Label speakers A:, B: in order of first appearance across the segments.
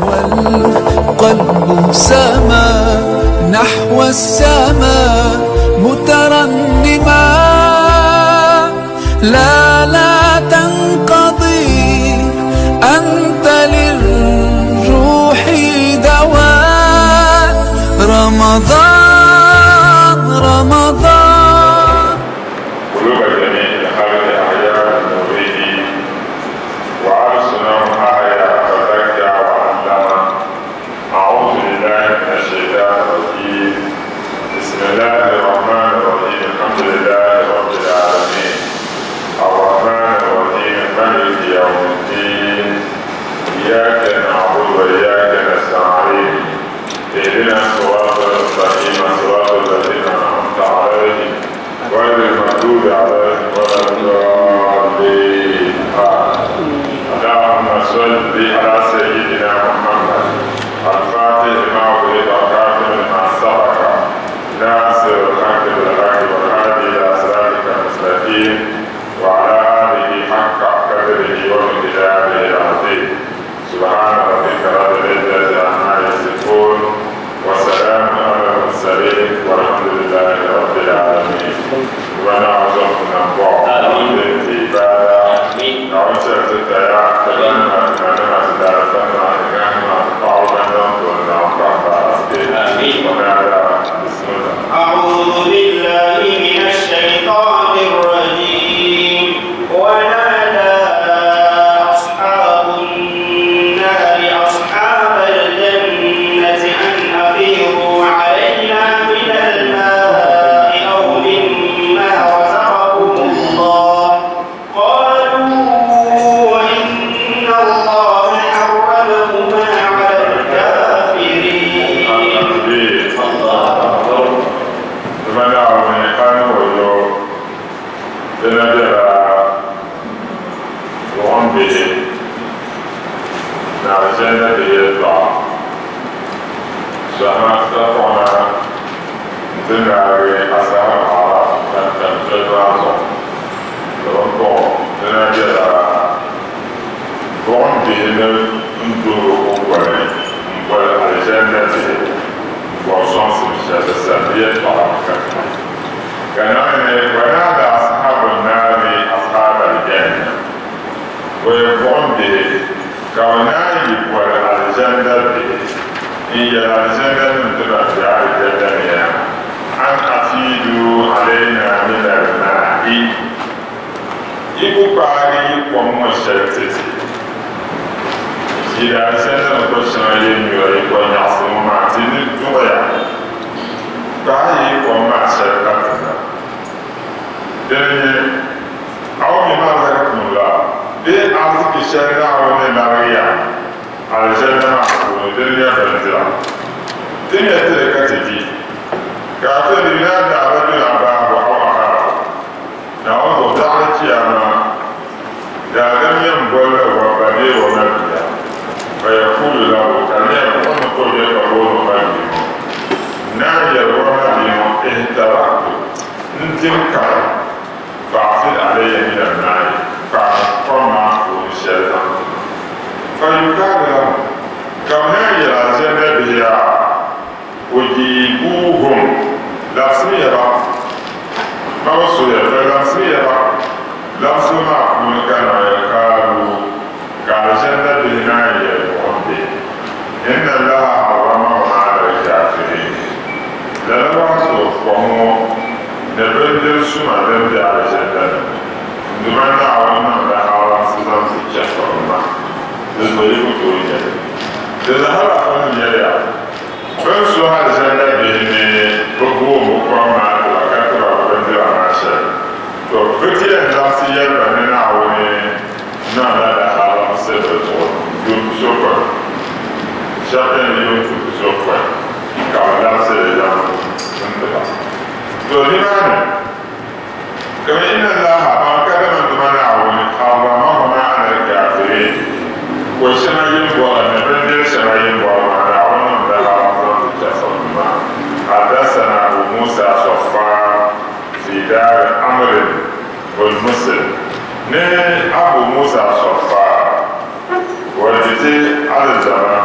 A: والقلب سما نحو السماء مترنما، لا لا تنقضي، أنت للروح دواء. رمضان رمضان.
B: قلوب جميع الخلق أحياء نوره، وألسنهم أحيا فزكى وعلم. أعوذ بالله من الشيطان الرجيم. بسم الله الرحمن الرحيم. الحمد لله رب العالمين، الرحمن الرحيم، مالك يوم الدين. إياك نعبد وإياك نستعين. اهدنا الصراط المستقيم، صراط الذين أنعمت عليهم غير المغضوب عليهم ولا الضالين. اللهم صل على سيدنا محمد الفاتح لما أغلق، والخاتم لما سبق، ناصر الحق بالحق، والهادي إلى صراطك المستقيم، وعلى آله حق قدره ومقداره العظيم. سبحان ربك رب العزة عما يصفون، وسلام على المرسلين، والحمد لله رب العالمين. ونعوذ
C: أعوذ بالله من الشيطان الرجيم. ونادى أصحاب النار أصحاب الجنة أن أفيضوا علينا من الماء أو مما رزقكم الله. قالوا إن الله حرمهما على الكافرين. الله أكبر.
B: ونادى أصحاب النار أصحاب الجنة ويقوم به كوناي والجنة به إن الجنة من تبع في الجنة أن أفيدوا علينا من الماء ikukpaari kom ŋɔ shɛli titi yi alizanda ni ko shɛŋa yi nyura yi ko nyaɣasi ŋɔ maa ti ni duɣuya kpaai yi kom maa shɛli ka ti na dini nyɛ aw mimma razaqakumullah bee ariziki shɛli Naawuni ni larigiya alizanda maa puuni, dini nyɛ bindira ti nyɛ tili ka ti di ka a ti yunada rajul abaahu aw akaahu. Naawuni zuɣu daɣiri chiyaama daadam yɛn boli la o ba bee o ma bia, fa yaqulu lahu, ka di nyɛla buɣim ni ka o bɛ ka booni o ma bia ŋɔ. Naa yɛli o ma bia ŋɔ, ihtaraktu, n dim kari, fa'afid alayya min al-ma'i, kpaami kom maa puuni shɛli zaŋ ti ma. Fa yuqaalu lahu, ka bɛ naan yɛli Alizanda bihi yaa, Ujiibuuhum, labisimiya ba, ma bi suhiya, bɛ labisimiya ba, labisibu maa puuni ka naɣiya kaaluu, ka Alizanda bihi naan yɛli buɣim bihi, Inna Allaha harramahuma ala l-kaafiriin. Lala maa zuɣu kom ŋɔ ni bindiri suma din be Alizanda ni ŋɔ, Duuma Naawuni niŋ li haramsi zaŋ ti chɛfurinima, di zuɣu yi ku tooi nya li. Di zahara afanim yɛliya, Bɛ ni suhi alizanda bihi ni bɛ booi bɛ kom maa ti ba ka ti ba bɛ bindira maa shɛli, tɔ! Bɛ ti yɛn laɣisi yɛli ba ni Naawuni niŋla di haramsi bɛ zuɣu yuun pisopɔin. Shɛba beni yuun pisopɔin ka bɛ laɣisi li zaŋ n-ti ba. Tɔ! Nimaani kama inna Allaha ban ka dama Duuma Naawuni harramahuma ala al-kafirin, ko shɛŋa yin bɔra ni bindiri shɛŋa yin bɔra maa Naawuni niŋ di haram zaŋ ti chɛfurinima. Haddathana Abu Musa Saffar fi dar Amr bun Muslim ni Abu Musa Saffar o di ti alizama.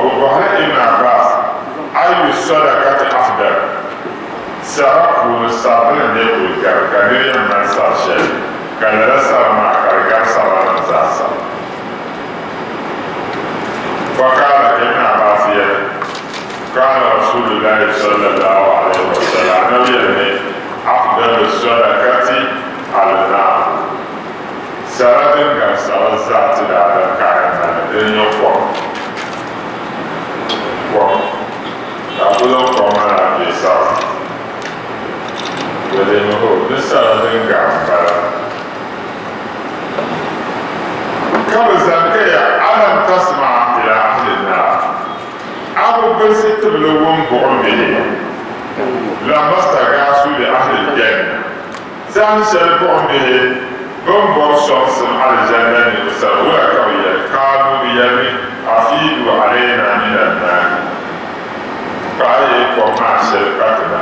B: Bɛ bɔhila Ibn Abbas, Ayyu sadaqati afdal? Sara puuni sara dini n-lee kuli gari ka nir yɛn mali sar shɛli, ka lala sara maa ka di gari saranim zaa sa? Faqaala, ka Ibn Abbas yɛli, Qaala Rasuulullaahi sallallahu alayhi wa sallam, Anabi yɛli ni, Afdalu sadaqati al-maa'u, Sara din gari sara zaa ti daadam ka a yɛn mali dini n-nyɛ kom. Kom. Ka a ku zaŋ kom maa na kpe sara. Bɛ lihimi o ni sara din gari m-bala. Ka bɛ zani ka ya, Alam tasma ila ahli naar? A bi bilisi tibili wum buɣim bihi lamma stagaasu li ahli l-janna? Saha shɛli buɣim bihi bɛ ni bɔri sɔŋsim Alizanda ni o sani, wula ka bɛ yɛli? Qaaluu, bɛ yɛlimi, Afiidu alaynaa mina al-maa'i, Paɣi yi kom maa shɛli ka ti na,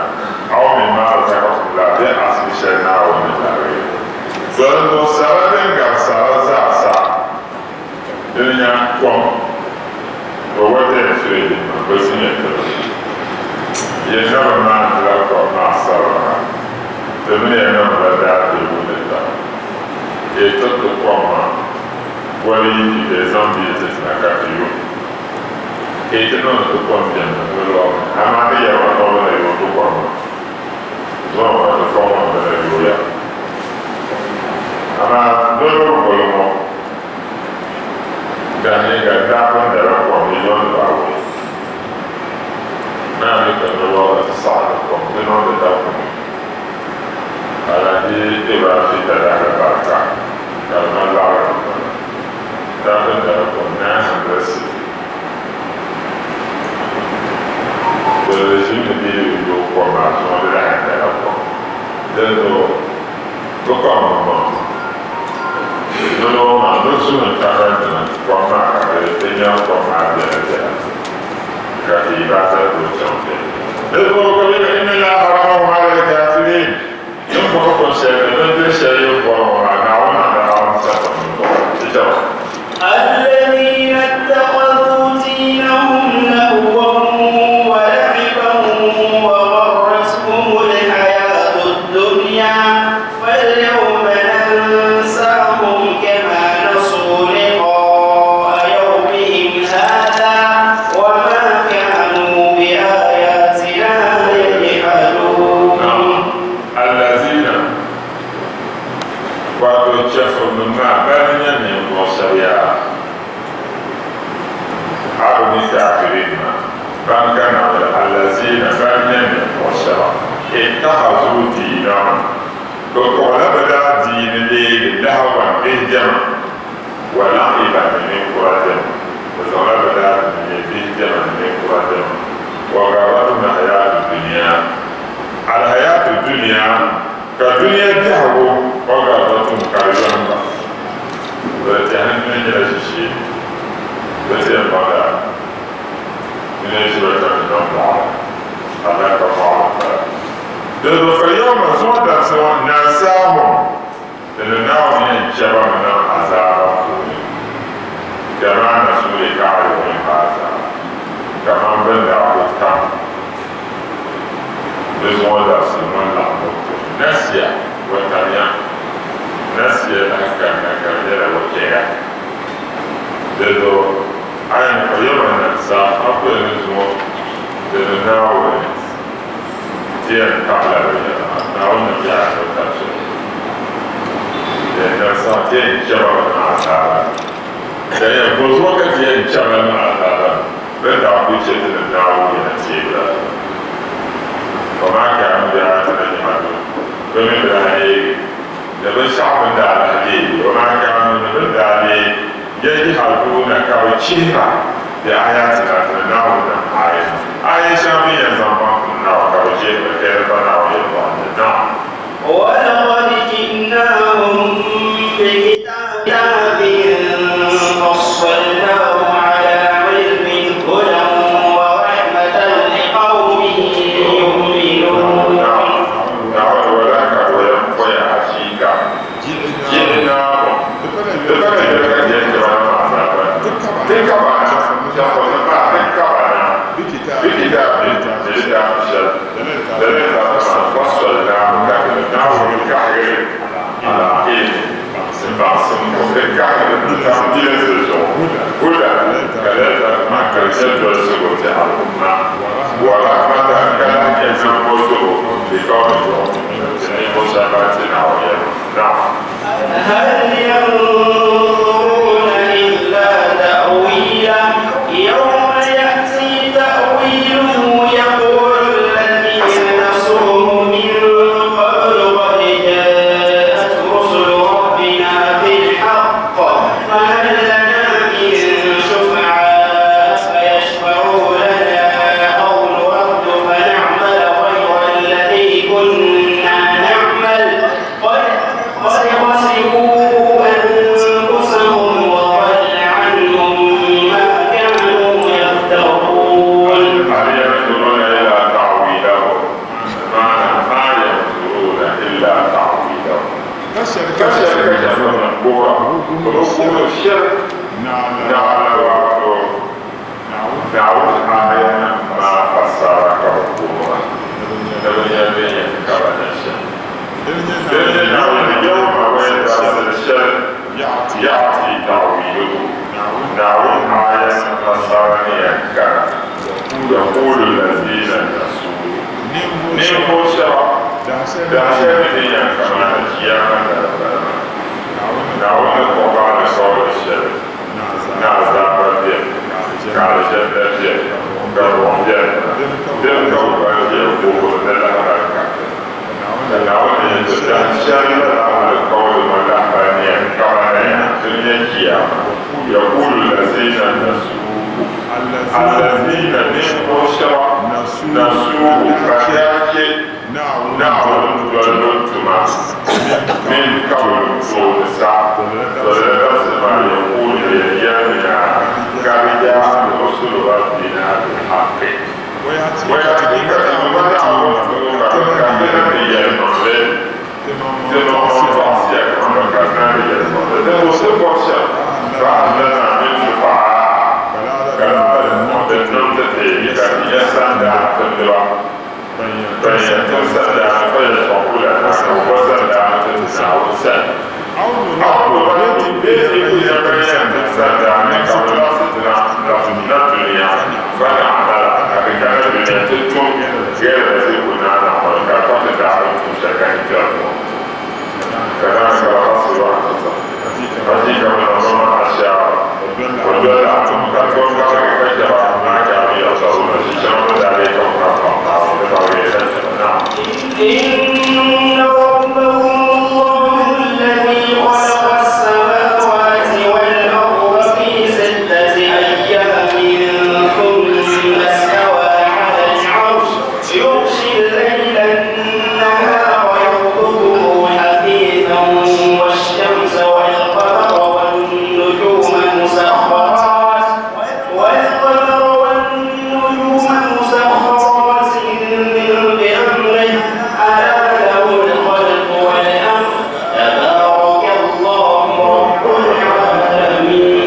B: aw mimma razaqakumullah, bee arziki shɛli Naawuni ni larigi ya. Dinzuɣu sara din gari sara zaasa dini nya kom, bɛ wata yɛn firigi maa bilisi nyɛ tibili. Yi na bi maandila kom maa sara maa, ti mini ya niŋdila daabiligu ni tam. Yi ti ti kom maa goli yi ti bee zaŋ bia ti ti na ka ti yo. Ka yi ti niŋdi ti kom biɛni ni lɔri ni, amaa di yɛri ba tɔbu ni yooi ti kom maa. Zuɣu maa ti kom maa bɛ na yooya. Amaa niriba bi boli ŋɔ dahin ka daa pun dala kom yi niŋdi ba awɔi. Naa mi ka niriba ŋɔ ti saɣindi kom ti niŋdi takumi. Alhaji Ibrahim Peter daa barika ka di mali laɣiri ni bala. Daa pun dala kom 900 cedi. Bɛ ʒimi ni bɛ yi yooi kom maa zuɣu di lahi dala kom. Dinzuɣu bɛ kɔŋ bɛ maŋ nolɔbo maa bɛ zuhi n-takarindi kom maa ka bɛ ti nya kom maa biɛla biɛla ka ti yi baata tooi chaŋ kpe. Dinzuɣu ka bɛ yɛli, Inna Allaaha haramahum ala al-kaafiriin. Din bɔri kom shɛli ni bindiri shɛli yi bɔri ŋɔ maa, Naawuni niŋdi haramta pam n bɔri di chɛba.
C: الذين اتخذوا دينهم لهوا ولعبا وغرتهم الحياة الدنيا فاليوم ننساهم كما نسوا لقاء يومهم هذا وما كانوا بآياتنا يجحدون.
B: الذين wato chɛfurinim maa bana n-nyɛ ninvuɣ shɛb yaa, a bi mi kaafirinima ban ka Naawuni, allaziina ban nyɛ ninvuɣ shɛba, ittakhazuu diinahum, bɛ kpuɣila bɛ daadiini leegi lahawan bihi diɛma, wa la'iban ni ninkura diɛma, bɛ zaŋla bɛ daadiini leei bihi diɛma ni ninkura diɛma, wa garratuhum alhayaatu dunya, alhayaatu dunya. Ka dunia biɛhigu wa garratuhum ka di yɔhim ba. Bɛ tɛhi ni dunia nyɛla ʒishee. Bɛ ti yɛn baŋ daa dunia ʒiba ka di niŋ mɔɣili, alaka mɔɣili m-bala. Dinzuɣu fa yawma zuŋɔ dabisi ŋɔ nansaahum, di ni Naawuni yɛn chɛ ba mi niŋ azaaba puuni, kamaa nasuu liqa'a yawmihim haza, kaman bɛ ni daa ku tam. Di zuŋɔ dabisili ŋɔ laɣimbu puuni, Nasiya wa tamiya, Nasiya lahi kanna ka di nyɛla o chɛya. Di zuɣu a yɛn fa yoma nansa a ku yɛn ni zuŋɔ di ni Naawuni ti yɛn taɣila bɛ yɛla maa, Naawuni ni biɛhi ni o tam shɛli. Di yɛn nansa ti yɛn chɛ ba mi niŋ azaaba ni. Ka yɛn bɔzuɣu ka ti yɛn chɛ ba niŋ azaaba ni? Bɛ daa kul chɛ ti ni Naawuni yɛla teebu la zuɣu. Wa maa kaanu bi aayatina yajhadun, bɛ mi bi lahi leegi ni binshɛɣu bɛ ni daa lahi leegi, wa maa kaanu ni bɛ ni daa leei yajhaduuna ka bɛ chihira bi aayatina ti ni Naawuni nam aayanima, aaya shɛŋa bɛ ni yɛn zaŋ baŋ ti ni Naawuni ka bɛ chihiri li ka yɛli pa Naawuni yɛltɔɣa ni Naam.
C: ولقد جئناهم بكتاب فصلناه على علم هدى ورحمة لقوم يؤمنون.
B: Naawuni wala ka bɛ yɛn poya achiika ji'naahum di ka ti yɛli ka ti yɛn chɛ ba na maa azaaba ni ti ka ba chɛfurinim maa ti ka Yaqulu allazina nasu, ninvuɣ shɛba dahinshɛli ni din yɛn kamani Chiyaama dali bala maa, Naawuni ni kpuɣi ba alikauli shɛli ni azaaba beni, ka Alizanda beni, ka buɣim beni maa, dini ka bɛ gba ʒiya guhiri ni lahibali kariti. Ka Naawuni yɛli ti, Dahinshɛli lala alikauli ŋɔ lahibali ni yɛn kamani dunia Chiyaama, Yaqulu allazina nasu, Allazina, ninvuɣ shɛba, nasuuhu, ka daa chɛ Naawuni dolibu tuma, min qablu, tooni sa, to lala dabisili maa yaqulu bɛ yɛn yɛlimiya, Kad ja'at rusulu rabbina bil haqqi. Bɔya hakiika ti Duuma Naawuni tumo ka bɛ kariti na ni yɛlimaŋli, Timaŋmaŋ tɔɣisiya kaman bɛ kariti na ni yɛlimaŋli ni muɣisiri bɔbu shɛm, fa hal lana min shufa'aa, ka lahi niŋ din niŋ ti ti ka ti nya sandaani timdiba ban yɛn tim sandaani fa yashfa'u lana ka bɛ bo sandaani ti ti Naawuni sani. Aw nuraddu bee ti ku nya ban yɛn tim sandaani ka bɛ labisi ti na dunia fa na'mala ka ti kana dunia ti tum ghayra lazi kunna na'malu ka di pa ti daa bi tum shɛli ka yi kpɛri ŋɔ. Kadhalika khasiru anfusahum hakiika bɛ niŋ bɛ maŋ ashaara wa dalla anhum ka di tom gbarigi ka chɛ ba maa kaanu yaftaruna ʒi shɛŋa bɛ daa lee tom ka paŋ Naawuni ni barigi ka chɛ ba. Naam.
C: Inna rabbahum Allahu alladhi khalaqa as-samawati wal-arda fi sittati ayyamin thumma istawa 'ala al-'arsh yughshi al-layla an-nahara yatlubuhu hatithan wash-shamsa wal-qamara wan-nujuma musakhkharat wal-qamara wan-nujuma musakhkharatin bi-amrihi ala lahu al-khalqu wal-amr tabaraka Allahu rabbul 'alamin.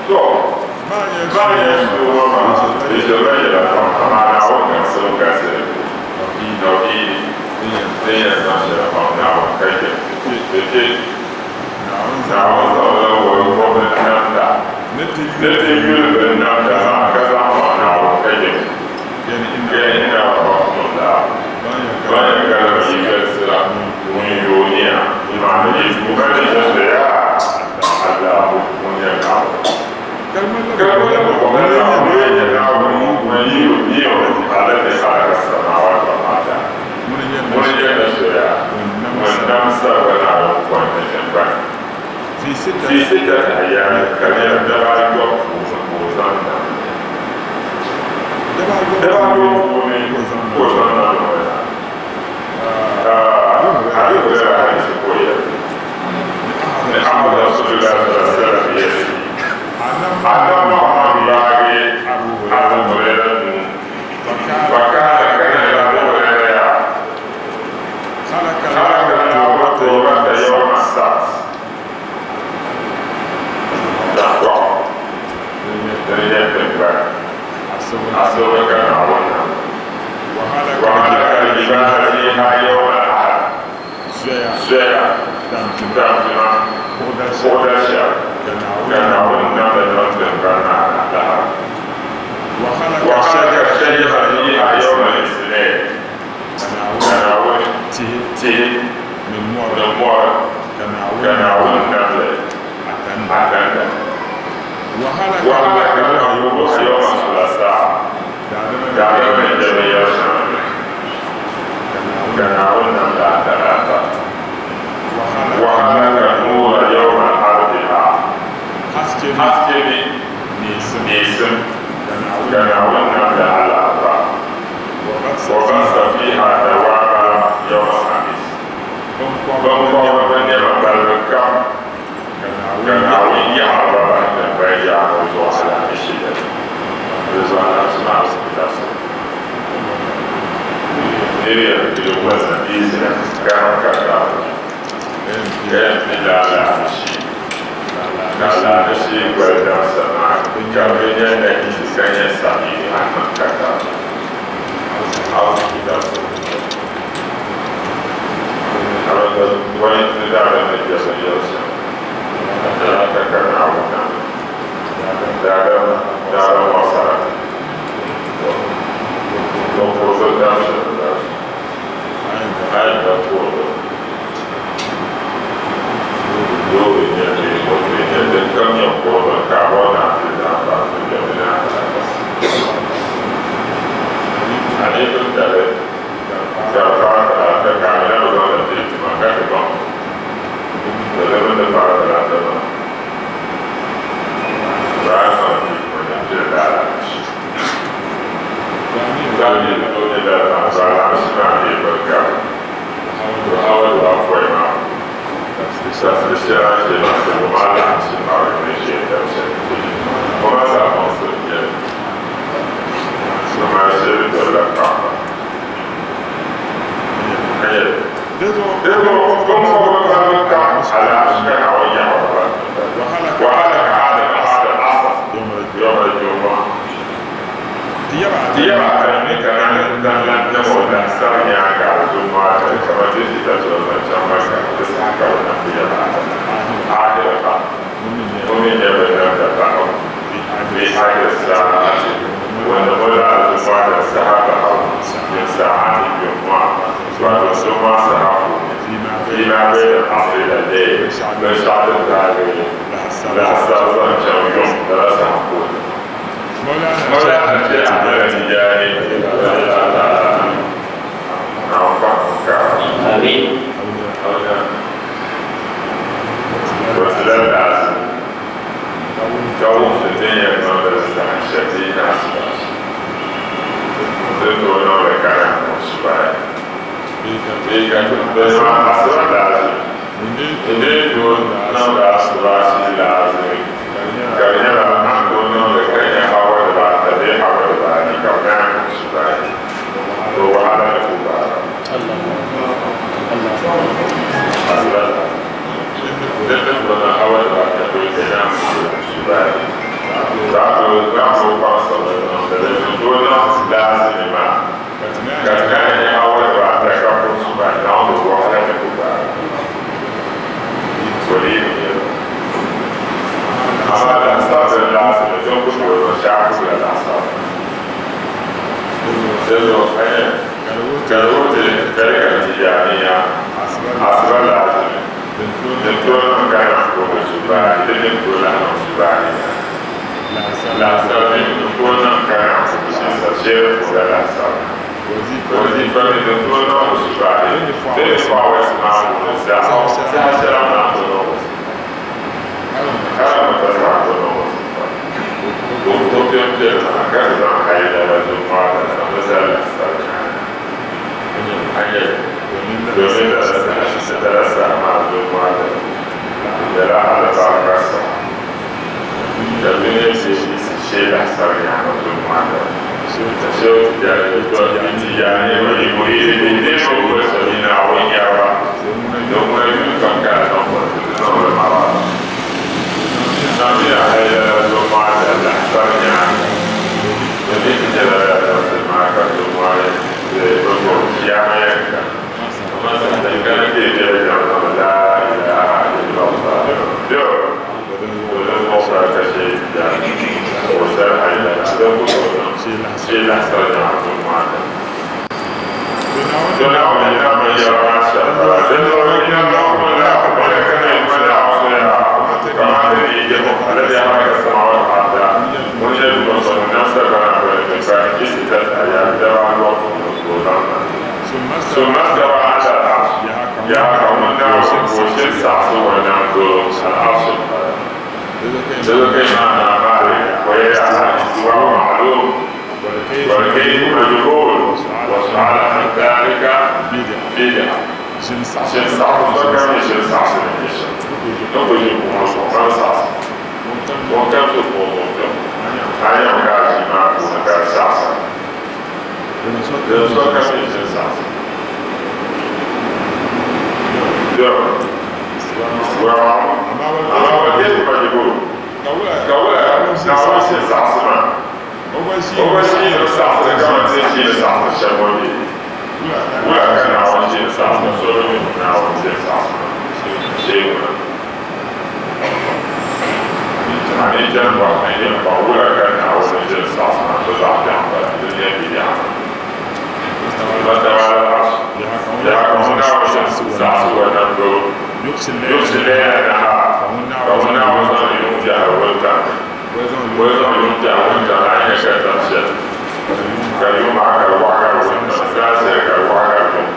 B: To, maa yɛn suui ŋɔ maa, di ʒirila yɛla pam, amaa Naawuni gaŋsim galisi tawhiidi din yɛn zaŋ shɛli paŋ Naawuni ka yɛli di kpe. Naawuni zaŋla o binnamda ni ti yuli binnamda maa ka zaŋ paŋ Naawuni ka yɛli, Yɛli inna rabbakumullah, ban yɛn kalim yi galisira ŋun yooniya, maana yi Duuma ni nyɛ so yaa, Allahu ŋun nyɛ Naawuni. Kalima la bɔŋɔ Naawuni ŋun nyɛ Naawuni ŋun yi niyo allati khalaqa as-samawati wal-arda, ŋun nyɛ ni so yaa, ŋun nam sagbana ayopɔin ni tiŋgbani fi sittati ayaamin ka di nyɛla daba ayɔbu puuni ka o zaŋ nam li. Daba ayɔbu puuni ka o zaŋ nam li ŋɔ yaa. Ka Abi Hurairah hadisi ka o yɛli ni Ahmad Rasulullah sallallahu alaihi wasallam yɛli Annabi Muhammad gbaagi Abu Hurairah nuu fakala ka yɛli Abu Hurairah yaa khalaqa Allahu turbata yawma as-sabt tankpaɣu din nyɛ tiŋgbani asiba ka Naawuni nam wa halaka al-jibala fiha yawma al-ahad zoya tampima buɣida shɛli ka Naawuni nam li niŋ tiŋgbani maa ni alahira wa halaka ash-shajara fiha yawma al-ithnain ka Naawuni tihi ni mɔri ka Naawuni nam li Atanda wa halaka al-qubura yawma thulatha daadama ni jɛbi yɛli shɛŋa ni ka Naawuni nam li Atalata wa halaka an-nura yawma al-arbi'a haske ni neesim ka Naawuni nam li Alaaba wa bassa fiha dawaaba yawma al-khamis binkɔbiri ni nɛma balibu kam ka Naawuni yaɣiri ba bahi tiŋgbani yaɣa ŋɔ zuɣu Alaamishi dali. Di zuɣu Alaamisi maa bi labisiri. Niriba yɛn pili wali business gari ka tabi ka yɛn pili Alaamishi ka Alaamishi goli dabisa maa ka bɛ nya nachiinsi ka nya saɣiyihi a niŋ ka tabi arziki dabisili. Wani ni daadam ni jɛri yɛli shɛm, Talaata ka Naawuni nam daadam. Daadam ŋɔ sarati. To kurigi dam shɛli dali. A yi da kurigi, loori n-nyɛ bee moto n-nyɛ din kam nyɛ kurigi ka a bɔri ni a pili di anfaani ti bɛ di ni a A ni pili tali ka paai talaata ka a mi na bi zaŋ li pili tuma ka ti baŋ to di mini di paai talaata maa bɛ a zaŋ li pili tuma din pili di alahichi. Ka a mi ni tooi nyɛ lala maa to alahichi maa mi bi gabi to awa dibaapɔi maa dabisili shɛli a ni ʒe maa ti wum alahichi malibu ni ʒe dab shɛli o maa zaa maŋsim beni. Amaa shɛli dolila kpamba. Ka yɛli, Dinzuɣu biŋkɔbiri balibu kam alahichi ka Naawuni yaɣi ba ba. Wa halaka Adam ba'da al-'asr yawm al-jumu'a. Ti yaba Adam ni ka naai n-zaŋ lan niŋ o laɣisar nyaaŋa Alizummaa dali kaman ti ʒi tachira zaŋ chaŋ Makka di saha ka bɛ niŋ ti yaba Adam Aahira paɣa ŋun mi nyɛ bɛ namda paɣa fi aakhir saa'ati wa ni o Alizummaa dali saha baɣa min saa'ati jumu'a wato Zummaa saha puuni fi ma bayna al-'asri ila al-layl binshɛɣu din daagi laɣisar zaŋ chaŋ yuŋ lala saha puuni. Mawlana Sheikh Ahmad Tijani radiyallahu ta'ala anhu Naawuni paɣ o ka o ti lan laɣisi ka wumsi ti ni yɛn niŋdi li saha shɛli di yi ni asibaasi. Ti ni tooi niŋ li ka naan niŋ subahi. Bee ka ti niŋ asiba laazimi. Ti dii tooi niŋdi asibaasi laazimi. Ka di nyɛla a ni tooi niŋ li ka nyɛ awa dibaata bee awa dibaanii ka bɛ naan niŋ subahi, to wahala ni ku gbaai ba. Asiba din ni tooi niŋ awa dibaata tooi ka naan niŋ subahi, to a tooi zaŋ o kpaŋsibu ni niŋdi li n-tooi niŋ laazimi maa ka ti naan nyɛ awa dibaata ka puhi subahi, Naawuni wahala ni ku gbaai ba. To di yi ni nyɛ li. Amaa laɣisar din laɣisimi din ku tooi niŋ shɛɣu ku la laɣisar. Dinzuɣu ka nyɛ ka di wuhi ti tariga Tijaaniya asiba laazimi din tooi niŋ ka niŋ puhiri subahi di mini tooi lahi niŋ subahi laɣisar din tooi niŋ ka niŋ shee din puhirila laɣisar. Wazifa mi din tooi niŋdi subahi di ni four hours maa puuni zaa saha shɛli a ni naan tooi niŋ wazifa. Hali mi ka zaɣ tooi niŋ wazifa o piɛm piɛli maa ka ti zaŋ haidara zuŋmaara zaŋ li zali laɣisar nyaaŋa. A nya domin lala saha maa zuŋmaara nyɛla alibarika saha ka dunia ʒiɛʒiisi shee laɣisar nyaaŋa zuŋmaara. ʒini saɣisi maa to zaɣ biɛɣu m-bala di nyɛ bidi'a. Fastawa ala al-arsh yaha ka ŋun Naawuni ʒini saɣisi wa nam do yuɣsi layla nahar ka ŋun Naawuni zaŋdi yuŋ biɛhiri wuntaŋ ni o yi zaŋ yuŋ biɛhiri wuntaŋ ni a ni nya ka di zaŋ shɛli ka yuŋ maa ka di waɣa gari wuntaŋ zaasili ka di waɣa gari yuŋ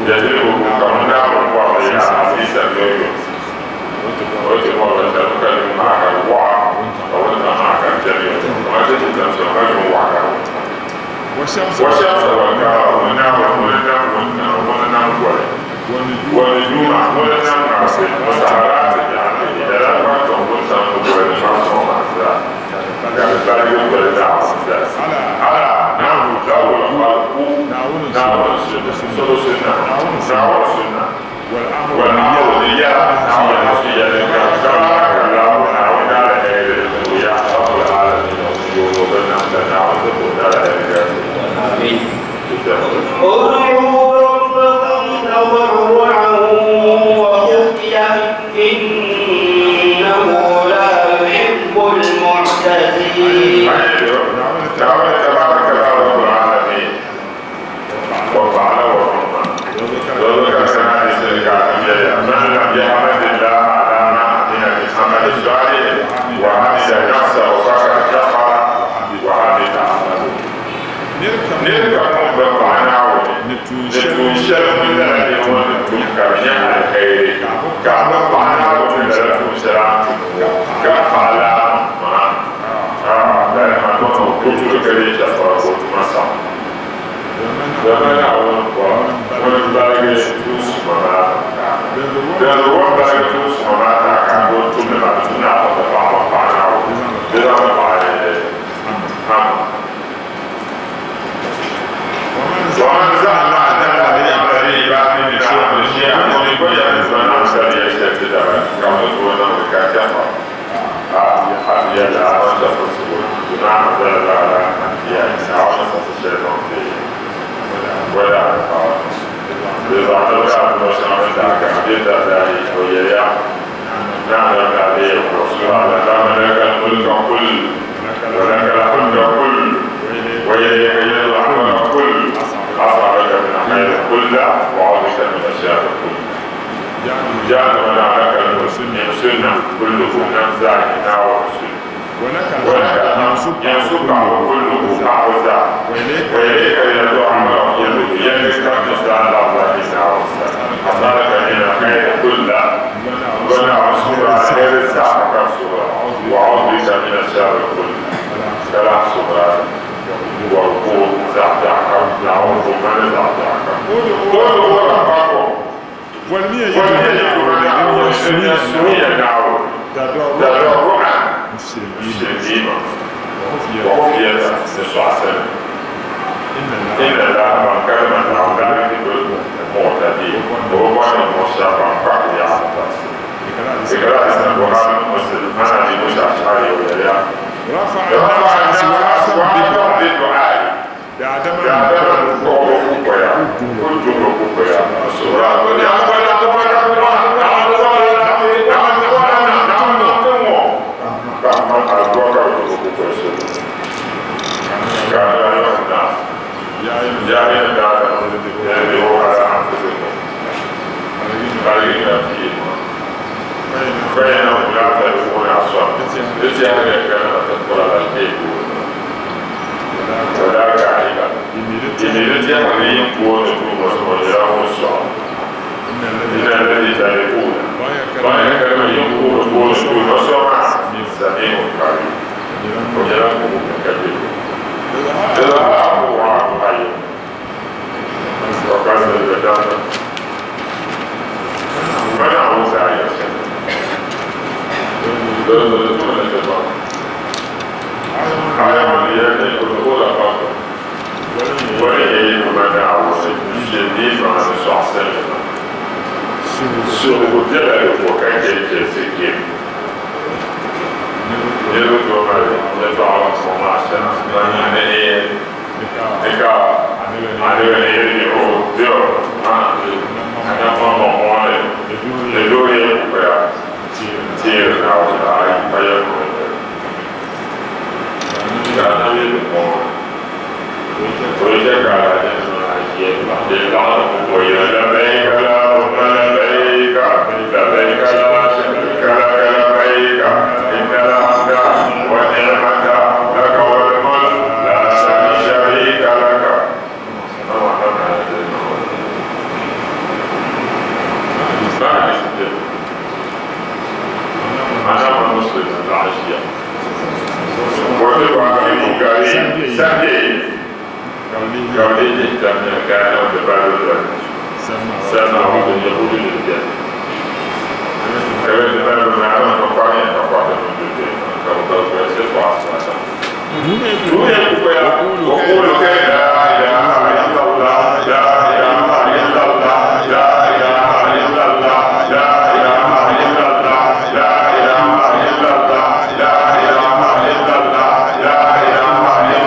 B: yadribuhu ka ŋun Naawuni bɔrili yaha asiisan yomyom o yi ti bɔrili shɛli ka yuŋ maa ka di waɣa ka wuntaŋ maa ka di biɛri yomyom kamani ti ti zaŋ shɛm ka yuŋ waɣa gari wuntaŋ. Washamsa walqamar ŋun Naawuni ŋuni n-nam wuntaŋ ŋuni n-nam goli wannujuuma ŋuni n-nam ŋarisi musakharatin bi'amrihi lala n-kpaŋ sɔŋ wuntaŋ ni goli ni kpaŋ sɔŋ maa zaa ka di baligi doli Naawuni zalisi. Alaa! Lahul khalqu Naawuni sunna Naawuni sunna wal-amru ni yɛla Naawuni ni su yɛli kam Tabaarakallaahu Naawuni aliheri zuɣuya Rabbul aalamiina ŋun yooi o binnamda Naawuni ti puhi dalaheri gariti
C: Ud'uu rabbakum tadarru'an wa khufyah innahu la yuhibbul mu'tadin.
B: Naawuni Tabaarakallaahu Rabbul aalamiin. Wa fa'ala wa tamma. Dɔdɔ ka kana hadisi ka a yɛliya, Man lam yahmadillaha ala ma amila min amali salih wa hamida nafsahu faqad kafara wa habita amaluhu. Nir kam ŋun bi paɣi Naawuni ni tuun shɛli ŋun lala nir ŋɔ ni tum ka di nyɛ aliheri, ka a bi paɣi Naawuni ni lala tuun shɛli a ni tum ŋɔ, ka paɣi la a maŋ maŋa, lala maa tɔ o tuuli ka leei chɛfura ka o tuma saɣim. Dama Naawuni m-bɔra ŋun m-baligi tuun suma maa ta. Dinzuɣu o ni baligi tuun suma maa ta ka o tumdi maa, di tu ni a kpuɣi paɣiba m-paɣi Naawuni, di zaŋmi paɣi Ama. Waman za'ama anna Allaha ya'malu li-'ibadihi min 'amali shay'an, o mi gba yɛli ni zɔn Naawuni sariya shɛli ti daba ka o ni tooi niŋ li ka kafara. A a ti yɛli a ni chɛfurisigu bima anzala Allahu ala anbiya'ihi, Naawuni ni siɣisi shɛli niŋ ti wala alifaani. Di zaŋdi li ka tumo shɛŋa din daa gari bɛ dardaayi, o yɛliya, Nahnu na'lamu rasula Allahumma laka al-mulka kull wa laka al-hamda kull wa ilayka yarji'u al-amru kull as'aluka min al-khayri kullah wa a'udhu bika min ash-sharri kull. Jahannama laka al-mulk kulluhu nam zaa nyɛ Naawuni suli. Wa laka al-hamd yansukahu kulluhu paɣibu zaa. Wa ilayka yarji'u amru yɛlli kam ni zaa labila ni Naawuni sani. As'aluka min al-khayri kullah Ba Naawuni suhiri alheri zaa ka suhira. Wa a'udhu bika min ash-sharri kullah ka lahi suhira bɔrigu zaɣ biɛɣu kam. Naawuni bo ma ni zaɣ biɛɣu kam. Ud'u rabbakum Bolimiya yi Duuma Naawuni din nyɛ suhuya Naawuni, tadarru'an n-shiri wa khufyatan ni sɔɣisili. Inna Allaha man kalima Naawuni laa yuhibbul mu'tadin, o bi bɔri ninvuɣ shɛba ban kpahiri yaɣa. Di kala hadisi ni Buhari mini Muslim, an Abi Musa Ash'ari o yɛliya, Rafa'a an-nasa aswaatahum bi-du'aa'i. Daadama kpuɣibu kukoya, ku duhiri kukoya n-suhiri a. Ka niŋ adua ka bɛ duhi kukoya suhiri. Ka a daa yɔhi naa, Yaa nyini daadama, irji'u ala anfusikum, baligi ya ti yi maŋa, fa innakum laa tad'uuna asamma, di tɛha ni kanima ti kura la kpee tooni maa. Wala ga'iba, di mi di tɛhiri ni yin booni tuuma so o nyɛla ŋun sɔɣi. Inna alladhi tad'uuna, ban ya kalima yin booni booni tuuma so maa, sami'un qarib, o nyɛla ŋun wumdi ka be ko. Di zaa abu ayi wa ka ziligi damda. Mana a wumsi a yɛli shɛli. Dinzuɣu di tumi ni ti baŋ. Aya ŋɔ ni yɛli ni ud'u rabbakum boli ya yi Duuma Naawuni n-shiri yi maŋa ni sɔɣisinli maa. Suhigu bela di ko ka chɛ chɛlisi kpɛm. Niriba tooi mali yɛtɔɣa ŋɔ maa shɛŋa ban nyɛ ni ni ka anibi ni yɛli o diri anaŋmaŋmaŋ mɔɣili ni duhi ya kukoya n-teeri Naawuni ayi pa yɛlimaŋli. لبيك اللهم لبيك لبيك لا شريك لك لبيك إن الحمد والنعمة لك والملك لا شريك لك. أنا مسلم العشية وتبقى كريم سبيل كريم كان تبادل سنة يقول للجنة وقولوا لا إله إلا الله لا إله إلا الله لا إله إلا الله لا إله إلا الله لا إله إلا الله لا إله إلا الله لا إله إلا الله.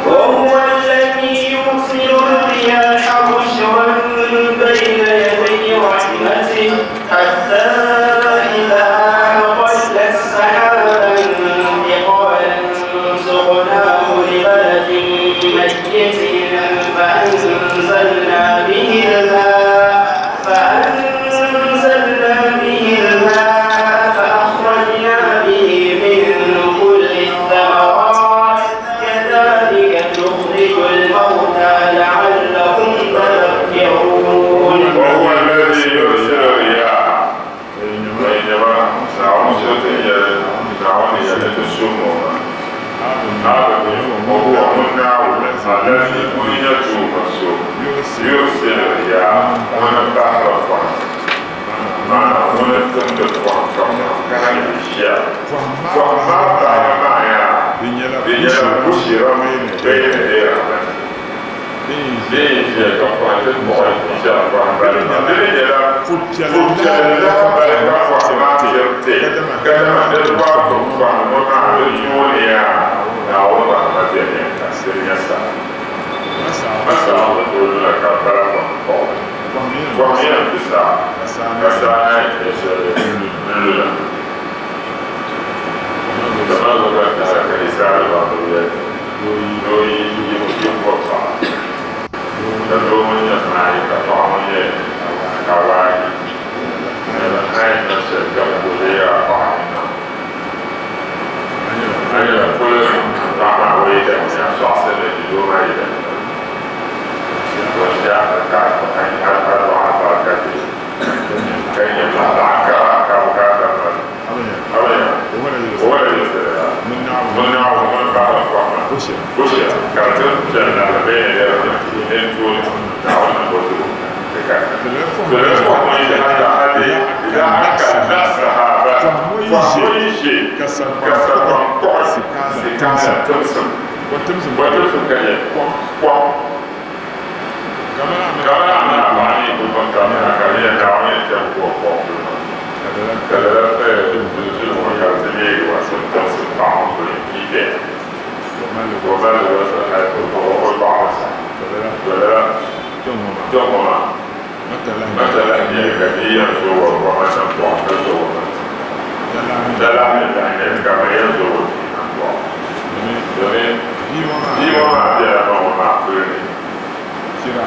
C: وهو الذي يرسل الرياح بشرا بين يدي رحمته حتى إذا أقلت سحابا ثقالا سقناه لبلد ميت فأنزلنا به الماء فأخرجنا به من كل الثمرات كذلك نخرج الموتى لعلهم تذكرون.
B: وهو الذي يرسل الرياح الذي بنيته مرسوم يرسل الرياح ونبحر الفرس معنى ونتم الفرس كان الأشياء فما معنا بشر بين يدي رحمته Ka sagbaŋ kpuɣi Sikaala timsim. Bɔtimsim ka nyɛ kom. Kamani a ni a paɣa ni yi kuli niŋ ka mina ka di nyɛ Naawuni yɛn chɛmi ka o kpuɣi puli maa. Ka lala zuli ŋɔ ka di ti leegi wasim timsim paɣa ŋɔ kuli yi kpɛya. Ka o mali li wasim hali ti kpuɣi o dɔɣim saha. To lala kpɛŋɔ maa ma talahi nyɛli ka bia yɛn zooi o goma niŋ dɔɣim ka zooi o ma ti. Talahi mi lahi nyɛli ka ma yɛn zooi o bia niŋ dɔɣim. Domin bia ŋɔ maa bela ma ŋɔ maa puli ni. Chira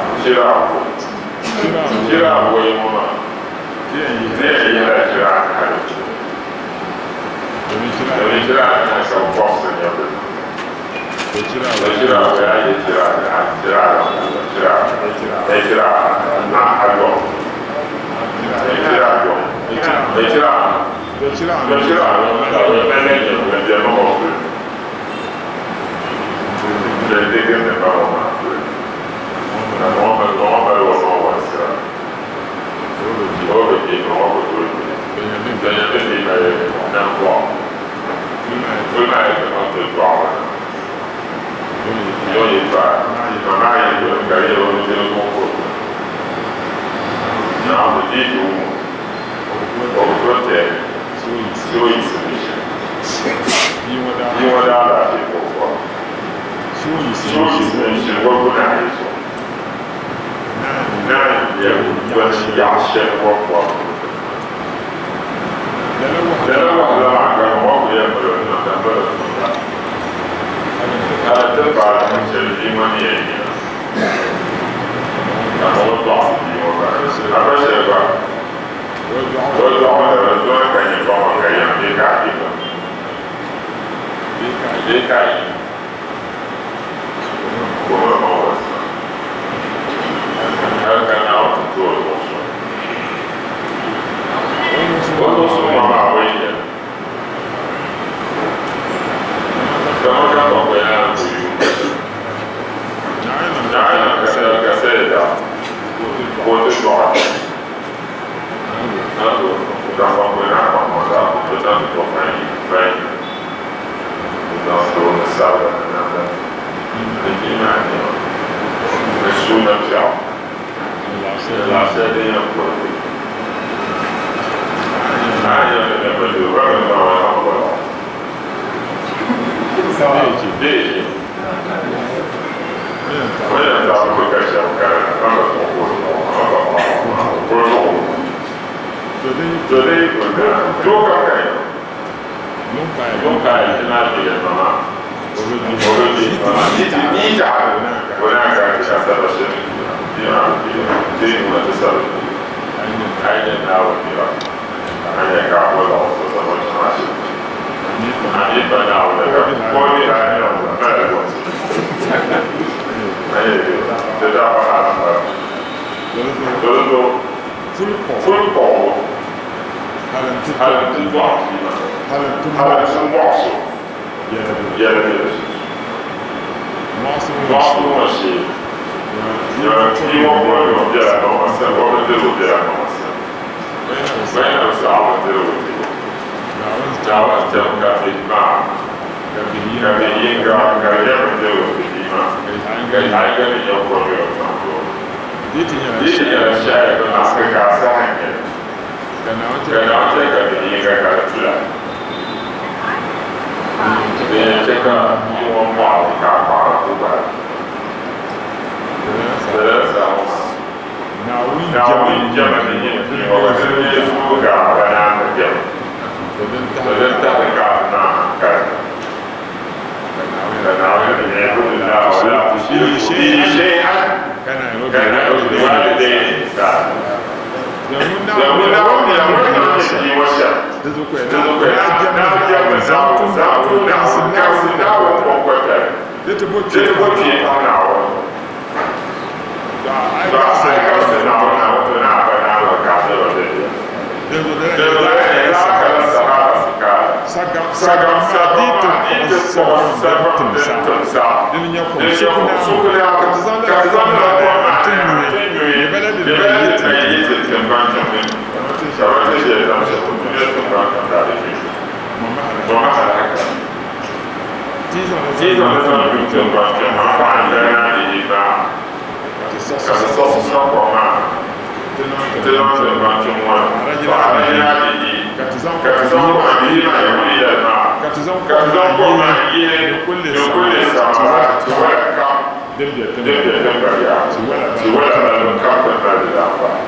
B: Chira awɔi ŋɔ maa ti yɛn yihila chira anahi di puuni. Domin chira anahi ka bɛ bɔɣisiri nyɛvili niŋda. To chira awɔi a yi chira anahi chira alaŋ chira eh chira ayɔbu eh chira ayɔbu eh chira anu. To chira anu ka bɛ mali nyɛvili m-be ma ŋɔ puli ni. N deei ni ma ŋɔ maa puli ni. Ka ma ŋɔ mali o maŋ wansira. O bi di, ma ŋɔ ku tooi di. Bɛnya mi bi mali nambɔɣu. Puli maa yi ti niŋ ti dɔɣibu na, yuŋ yi paai, ma maa yi doli ka di nyɛla o nudirigu n-ku doli. Naawuni di yi ti wum o, o bi tooi tɛhi ti o yiɣisi ni shɛm. Bia ŋɔ daalaafee ka o bɔra. So yiɣisi ni ʒini wɔbigu ni ayi zuɣu. Naa n-nyɛ bɛ ni yaɣi shɛli wɔbigu Lala wahala maa ka wɔbigu yɛn mali o niŋda mali o niŋda hali nti paai luɣ shɛli bia ŋɔ ni yɛn yina ka ma ŋɔ tɔɣisi bia ŋɔ bahi. A ba shɛli gba o dɔɣi o la di zɔri ka nyɛ ba ŋɔ ka yɛm bee ka a yi ba. Bee ka a yi ka o mali maŋ warisima hali ka Naawuni ti ti o zuɣu suŋ. O zuɣu suŋ ŋɔ maa o yi nya kaman ka kpaŋ yaani ka o yuunda Naawuni ka saya daa ka o ti dɔɣi Ti zaŋ li zaŋ du tiŋgbani kpɛŋ maa, fa anzalna bihi maa, ka ti siɣisi saŋkɔŋ maa nti niŋ tiŋgbani kpɛŋ ŋɔ ni. Fa akhrajna bihi, ka ti zaŋ kom maa bihi maa Yahudi yɛli maa, ka ti zaŋ kom maa yihi min kulli samaraat, tiwala kam din be tiŋgbani yaha, tiwala balibu kam ti ni mali di daanfaani,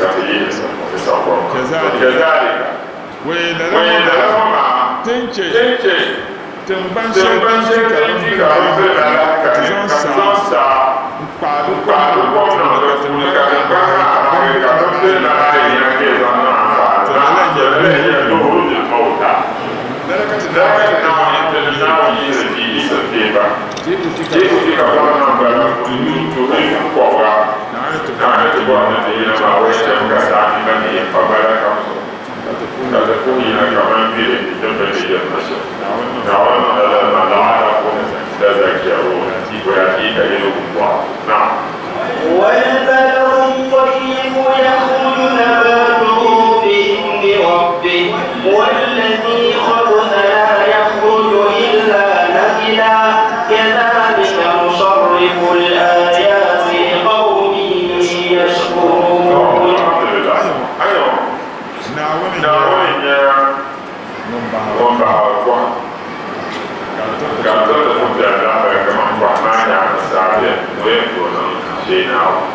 B: ka ti yihi di saŋkɔŋ maa. Kazalika. Wei lala ŋɔ maa, tin chɛ tiŋgban shɛli din di ka bɛ biri la la ka ti zaŋ saa n-kpaai di kom niŋ di puuni ka tiŋgbani maa bahigi ka bɛ biri la maa yina ka yi zaŋ niŋ anfaani maa, to lala n-nyɛ nuhurujil mawta. Lala ka ti Naawuni yiɣisi bia Yisa kpee ba. Teeku ti ka bɔri niŋ bala tuhi kɔbiga, Naawuni ti bɔri ni ti yina maa o yɛn chɛmi ka saa mi ba ni yɛn pa bala kam zuɣu. Ka ti puhi yina kaman yuli din bi di yirina shɛm. Naawuni niŋla lala maa la'allakum tazakkaruun, wa achiika yi ni wum bɔhim. Naam.
C: والبلد الطيب يخرج نباته بإذن ربه والذي خبث لا يخرج إلا نكدا كذلك نصرف الآيات لقوم يشكرون.
B: Alhamdulillah. Ayo. Naawuni n-nyɛ ŋun bahiri pɔhim, ka di tiriti pumpɛri lahabali kaman pɔhim maa nyaaŋa saa beni o yɛn tooi niŋ ʒee Naawuni.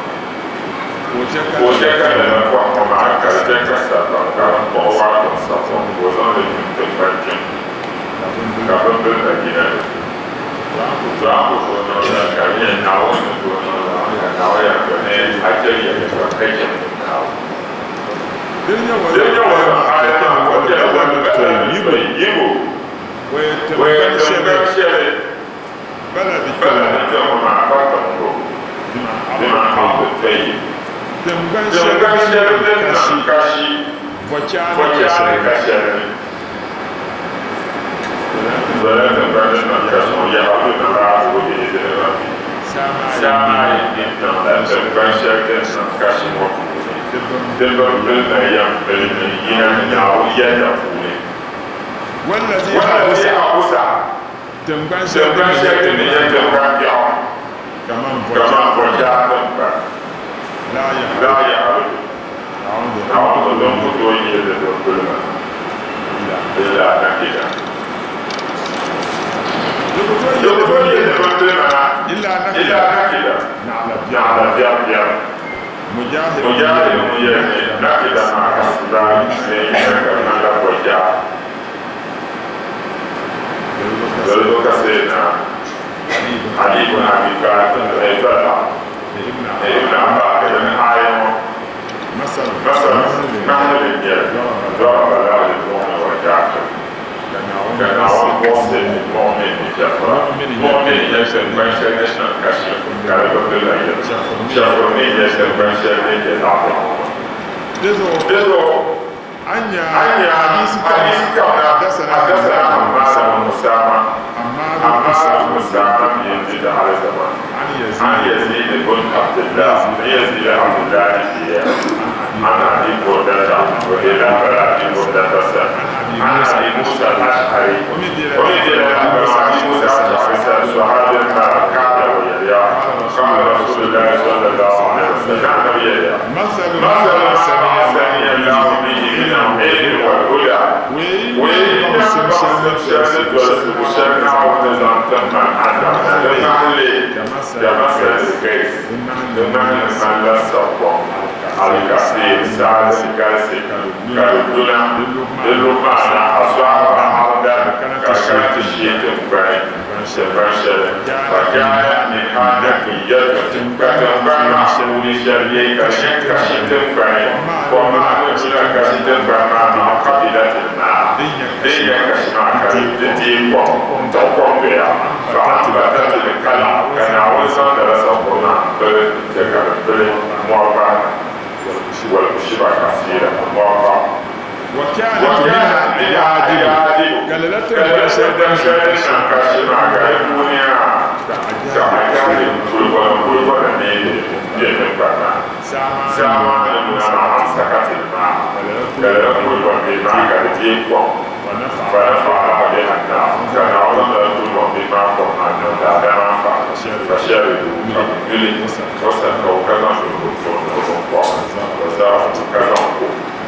B: Ka o chɛ ka lala pɔhim ŋɔ maa ka di chɛ ka sagbani ka di kpuɣi waato n-saɣim ka o zaŋ li du tiŋgbani kpɛŋ ka bimbila la yina di puuni. To a ku tooi niŋ lala ka di nyɛ Naawuni ni tooi niŋ lala ka Naawuni yɛli to ni a chɛ yɛlimaŋli ka chɛ Naawuni. Din nyɛ waligu aya maa ka o kpɛla wal-baladu tayyibu, waya tiŋgban shɛli baladi kpɛŋ maa pa tiŋ bima ardi tayyib, tiŋgban shɛli din niŋ kashi bɔchaani ka shɛli ni. Lala tiŋgbani din niŋ kashi ŋɔ yaɣiri nabaatuhu bi-izni Rabbi, saa maa yi ni niŋla tiŋgban shɛli din niŋ kashi ŋɔ puuni. Di bi bili na yɛm bili ni yina Naawuni yɛda puuni. Wallazi habusa, tiŋgban shɛli din ni nyɛ tiŋgban biɛɣu kaman bɔchaa tiŋgbani, laa yaɣiri Naawuni din ku tooi yihi di bimbila illa nakida. Di ku tooi yihi di bimbila illa nakida, naɣila biɛri biɛri. Mujahid ŋun yɛli ni Nakida maa ka daa ni yina ka di ŋmanila kɔjaa. Dolibu ka Sayyidina Ali ibn Abi Talha ni Ibn Abbas ka ni aaya ŋɔ masal ŋahili n-nyɛli daraba lahu lil-mu'mini wal-kafir ka Naawuni buɣisi mu'min ni chɛfura. Mu'min n-nyɛ tiŋgbani shɛli din niŋ kashi ka di bi pilila yɛm. Chɛfuri mi n-nyɛ tiŋgbani shɛli din nyɛ zaɣ biɛɣu ŋɔ. Di zuɣu a nya hadisi kam na, Haddasana Hammad bin Usama, Hammad bin Usama bin Yazid Alizama, an Yazid bin Abdullah, ni Yazid Abdullahi bia, an Abi Burdata, o deei lahibali Abi Burdata sani, an Abi Musa al-Ash'ari, o mi deela lahibali Abi Musa al-Ash'ari sani, sahabi maa, kaala o yɛliya, Qaala Rasulillahi sallallahu alayhi wa sallam, Annabi yɛliya, Masalu ma ba'athani Allahu bihi min al-ilmi wal-huda, Wei n baŋsim shɛli ni dolsigu shɛli Naawuni ni zaŋ tim man Adam na di ŋahili kamasali al-ghayth, di ŋahili ŋmanila saɣikɔŋ, al-kathir, saa din galisi ka di duna, di lu maa na, asaaba ardan, ka di kana ti sheei tiŋgbani, tiŋgbani shɛli, fakanat minha naqiyyatun, ka tiŋgbani maa puuni shɛli leei ka di nyɛ kashi tiŋgbani, kom maa ni duna kashi tiŋgbani maa maa qabilatil maa, din nyɛ kashi maa ka di deei kom n-tuɣi kom doya, fa anbatatil kala, ka Naawuni zaŋ lala saɣiŋgu maa m-pili n-chɛ ka di pili mɔri bahina, wal ushiba kasiira, mɔri pam. Wa kaanat minha ajaadibu, ka lala tiŋgbani shɛli din niŋ kashi maa ka di puuni a ka ajaadibu kuligbana neei bɛ tiŋgbani maa. Saa maa ni luna maa amsakatil maa, ka lala kuligbana bihi maa ka di deei kom. فنفع بها الناس كان عظم ثم بما قم أن دام فشربوا ملي وسكوا كذا وزرعوا كذا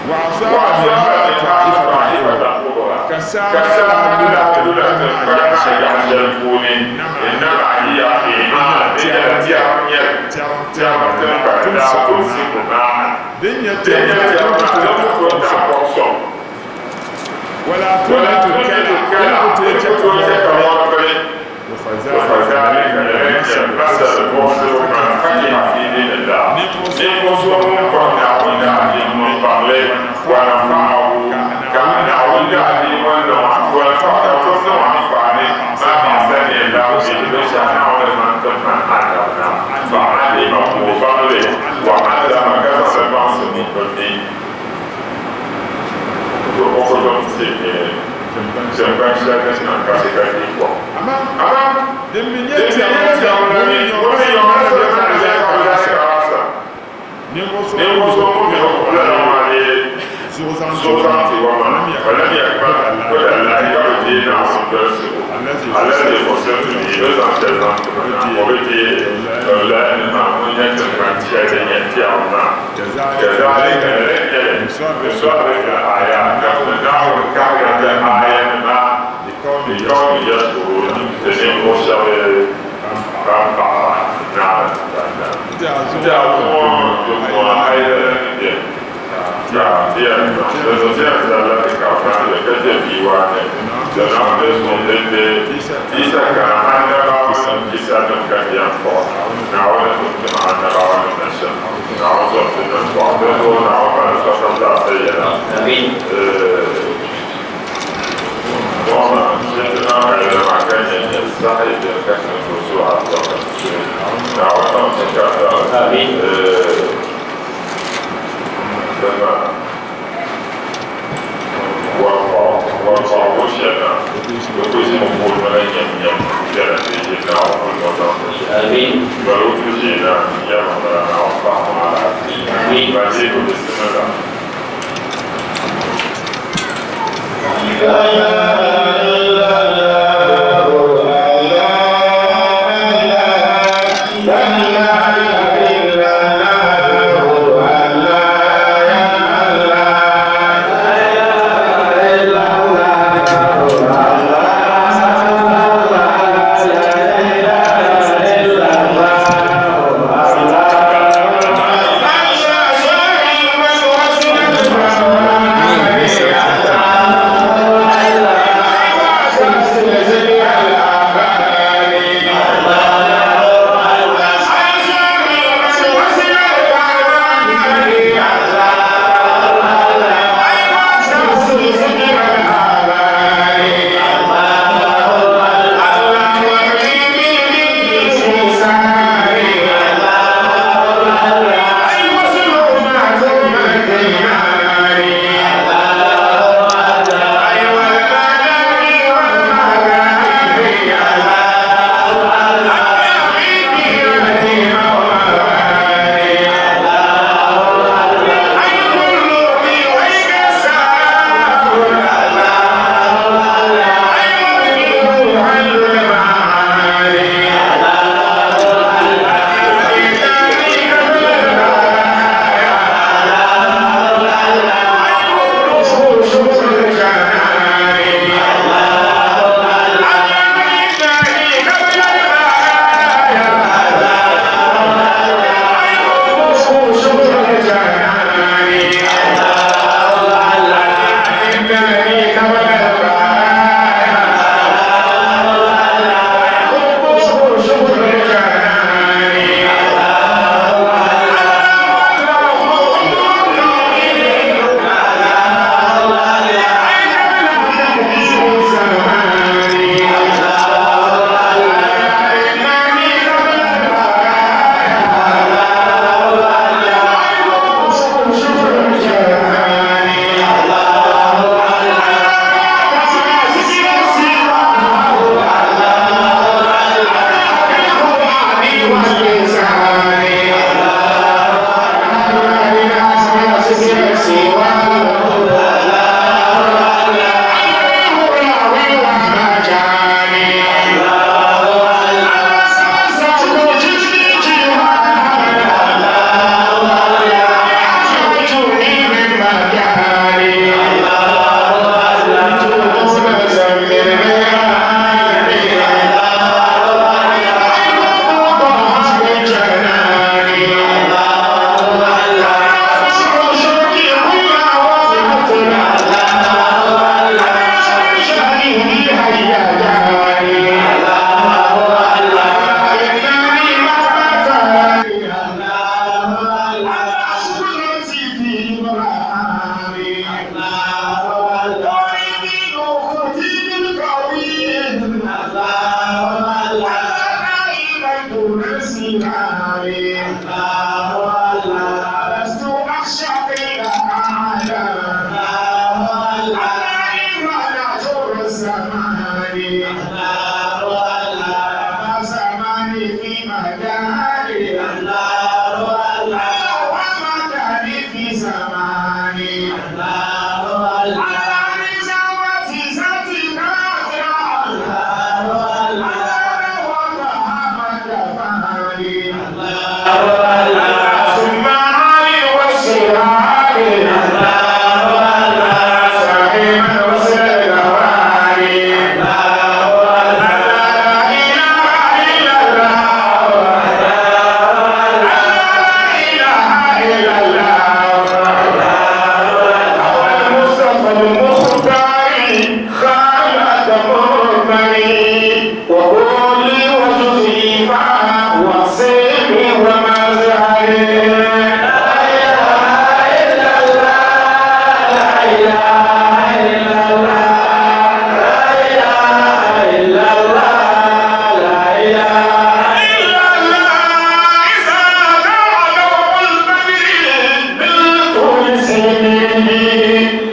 D: وأصاب منها طائفة
B: كسامة إنما هي
D: ولا تنبت الكلى
B: وفذلك المثل من فقه في دين الله ونفعه كأن فعلمه بغله وعلم كسب بعض
D: Thank you.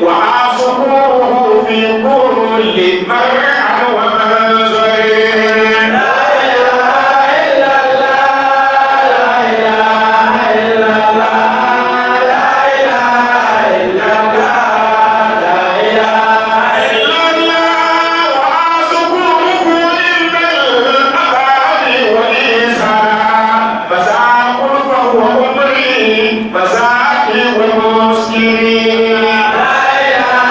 B: وأذكره في كل مرعى ومنزل. لا إله إلا الله، لا إله إلا الله، لا إله إلا الله، لا إله إلا الله. وأذكره عند الأذان والإسلام، مساق فهو أمري مساقي ومسكري. لا إله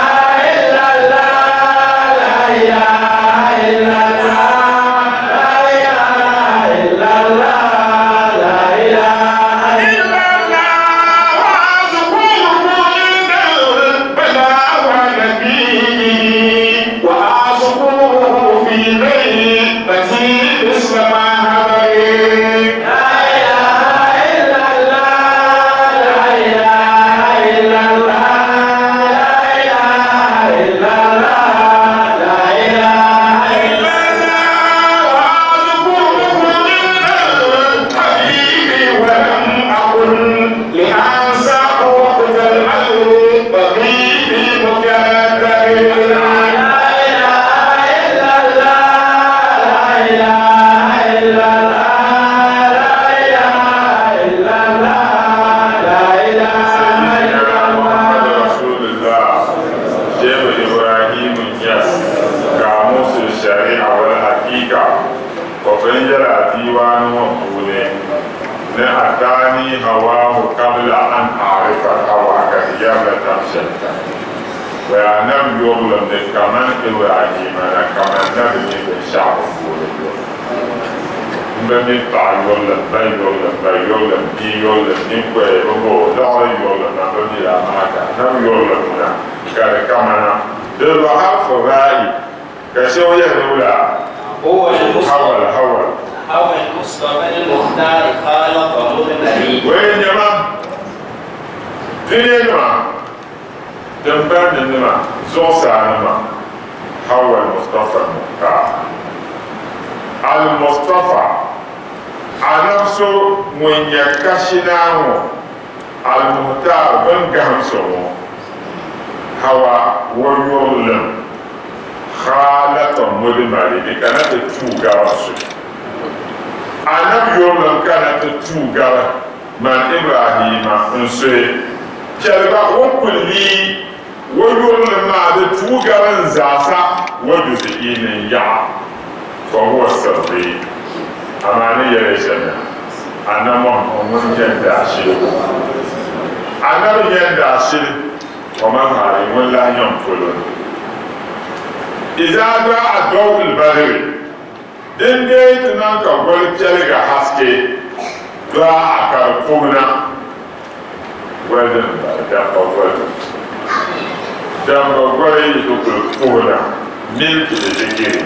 B: إلا الله، لا إله إلا الله، لا إله إلا الله، لا إله إلا الله. وأذكره عند البلاء ونبيه، وأذكره في غيبتي مثل ما هبري. لا إله إلا الله، لا إله إلا الله، لا إله إلا الله، لا إله إلا الله. وأذكره عند الحبيب ولم أكن لأنساه وقت البغيب مكدر. لا إله إلا الله، لا إله إلا الله، لا إله إلا الله، لا إله
D: سيدنا محمد رسول الله، شيخ إبراهيم يس، قاموس الشريعة والحقيقة، وفنجر ديوان وقوله أتاني هواه قبل أن أعرف الهوى كهيامة تمشتا وأنم يغلم كمن إبراهيم كمن نبني بالشعب قوله n paɣa yurlim, ba yurlim, ba yurlim, bia yurlim, ninkɔya bɛ liɣiri yurlim na bɛ mi laa maa ka nam yurlim na ka di kamana di lɔha furaayi ka shɛba yɛli ni wula.
C: هو المصطفى
D: hawal hawal
C: هو المصطفى المختار خالق مضمري.
D: Wai nyɛma duniya nima tiŋgbani nima zuɣusaa nima hawal Mustafa Mukhtar al-Mustafa anab so ŋun nyɛ kashinaa ŋɔ al-Mukhtar bin gahim so ŋɔ hawa wa yurilim khaalata mudmari di kana ti tuui gari su anab yurilim kana ti tuui gari man Ibrahima n suhi chɛliba o kulli o yurilim maa di tuui gari n zaasa wa juzi'i ni n yaɣa fa huwa sirri amaa ni yɛli shɛm na anab Muhammad ŋun nyɛ daashili anab nyɛ daashili wa mazhari ŋun lahi nyɛ n polo ni iza daa dawul badri din dee ti niŋ ka goli piɛliga haske daa a ka di puhina goli din bala damba goli damba goli yi ti kuli puhina milki di zikiri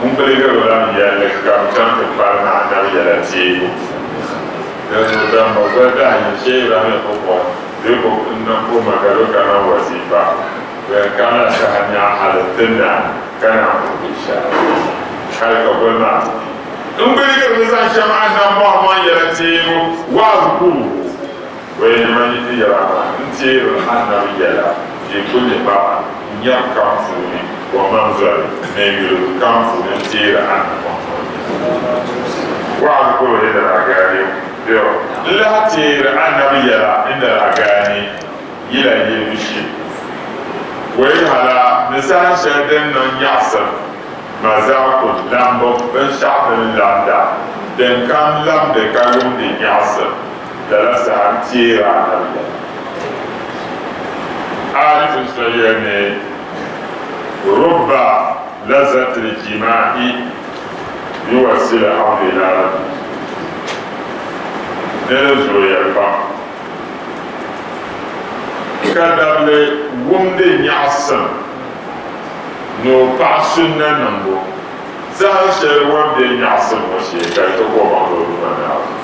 D: n biligirila n yɛlli kam chaŋ ti kpari na anabi yɛla teebu din zuɣu damba goli daa yi shee Ibrahim ko di ko n niŋ ko ma ka do kana wazifa bɛn kana saha nyaɣa hali ti na ka na ku shɛli hali ka goli maa ti n biligiri ni zaŋ shɛm anabi Muhammad yɛla teebu waazukuru wai nima yi ti yɛla maa n teeri anabi yɛla fi kulli ba'a n nyaɣa kam puuni wa manzari ni yuli kam puuni n teeri anabi Muhammad waazukuru inda al-agani yo n lahi teeri anabi yɛla inda al-agani yila yilibu shee wai hala ni saha shɛli din niŋ nyaɣasim mazaku lambu binshaɣu din lamda din kam lamdi ka wumdi nyaɣasim lala saha n teeri anabi yɛla arifin sɔyɛ ni rubba lazzatil jima'i yuwasil abdu ila rabbi ni di zooya pam ka dabili wumdi nyaɣasim ni o paɣa sunna niŋbu saha shɛli wan be nyaɣasim ŋɔ shee ka di ti ko baŋdi o Duuma Naawuni.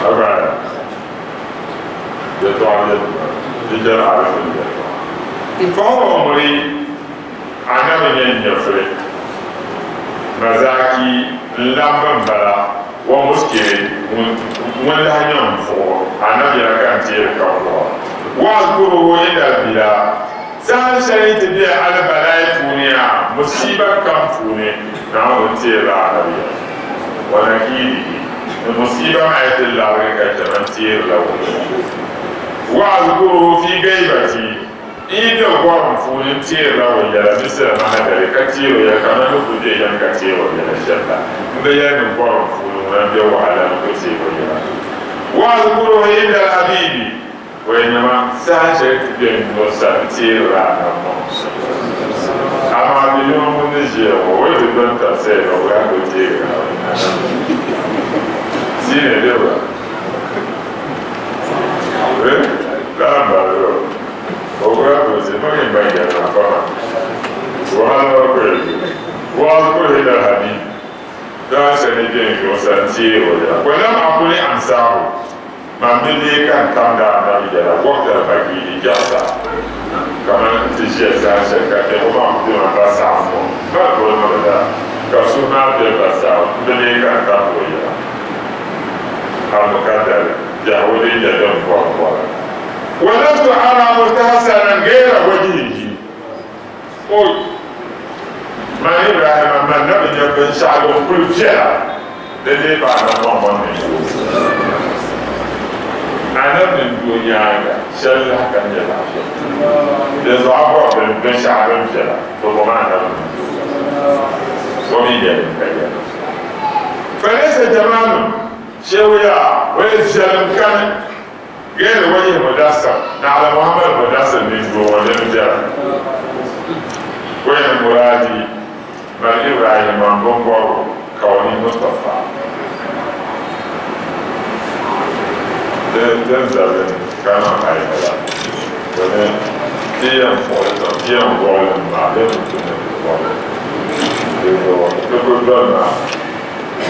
D: Abaya yɛltɔɣa bɛ di jɛri arifin yɛltɔɣa. Fahuwa umri anabi nyɛ n nyɛvuli mazaki n lamba n bala.
B: Wa muskiri ŋun lahi nyɛ n vuɣu anabi yɛla ka n teeri ka vuɣa. Wa azkuruhu inda albila saha shɛli yi ti be albalai puuni a musiba kam puuni Naawuni n teerila anabi yɛla. Wa nakiidihi ni musiba maa yi ti larigi ka chɛ ma n teerila o yɛla. Wa azkuruhu fi gaibati N yi be gɔrim puuni n teerila o yɛla misila mahadali ka teer o yɛla kamani ni kul be yɛm ka teer o yɛla shɛm la. M bi yɛli ni gɔrim puuni ŋuna m-be wahala ni ku teeg o yɛla. Wa azkuruhu inda al-habibi, o yɛn nyama saha shɛli ti be n nuu sa n teerila a nammaŋ. Amaa bɛ yino ŋun ni ʒiya ŋɔ, o yi ti dɔni tab sayila o lahi ku teegi a Siine debra. Eh? Lala m-bala yoo. O gba ku ti ma mi ban yɛli maa pama. Wahala wa ku yɛli waɣa ku hi la habi daa shɛli bɛ n yuɣisa n teei o yɛla. Wa lam akuli ansaahu man bi lee ka n tam daa nabi yɛla waqt al bakiili biɛɣu saha kamani n ti ʒiya saha shɛli ka biɛɣu maa ku bɛ ma ba saɣim ŋɔ ba doli ma bi daa ka suhu maa bɛ ba saɣim n bi lee ka n tam o yɛla al mukaddari biɛhigu din nyɛ din bɔri bɔra. Walastu ara mustahsanan gayra wajhihi, O, man Ibrahima, man na bi nya binshɛɣu din kul viɛla di lee pa a naŋgbaŋ mini doo. A na mini doo nyaaŋa shɛli lahi ka nyɛ zaɣ viɛlli. Dinzuɣu a bɔri binshɛɣu din viɛla, to bɔ maa na bi mini doo. O mi yɛli ka yɛli, Falaysa jamaalun, Shehu yaa, o yi viɛlim kani. Ghair wajhi Mudassir, naɣila Muhammad Mudassir mini doo ŋɔ din viɛla. Wain muraadi man Ibrahima m bimbɔrigu kawni Mustafa. Din zabiri ni ka niŋ ayila domin ti yɛn kpuɣili niŋ ti yɛn wuɣi li maa bee mi ti ni wuɣi li di zuɣu ti ku doli maa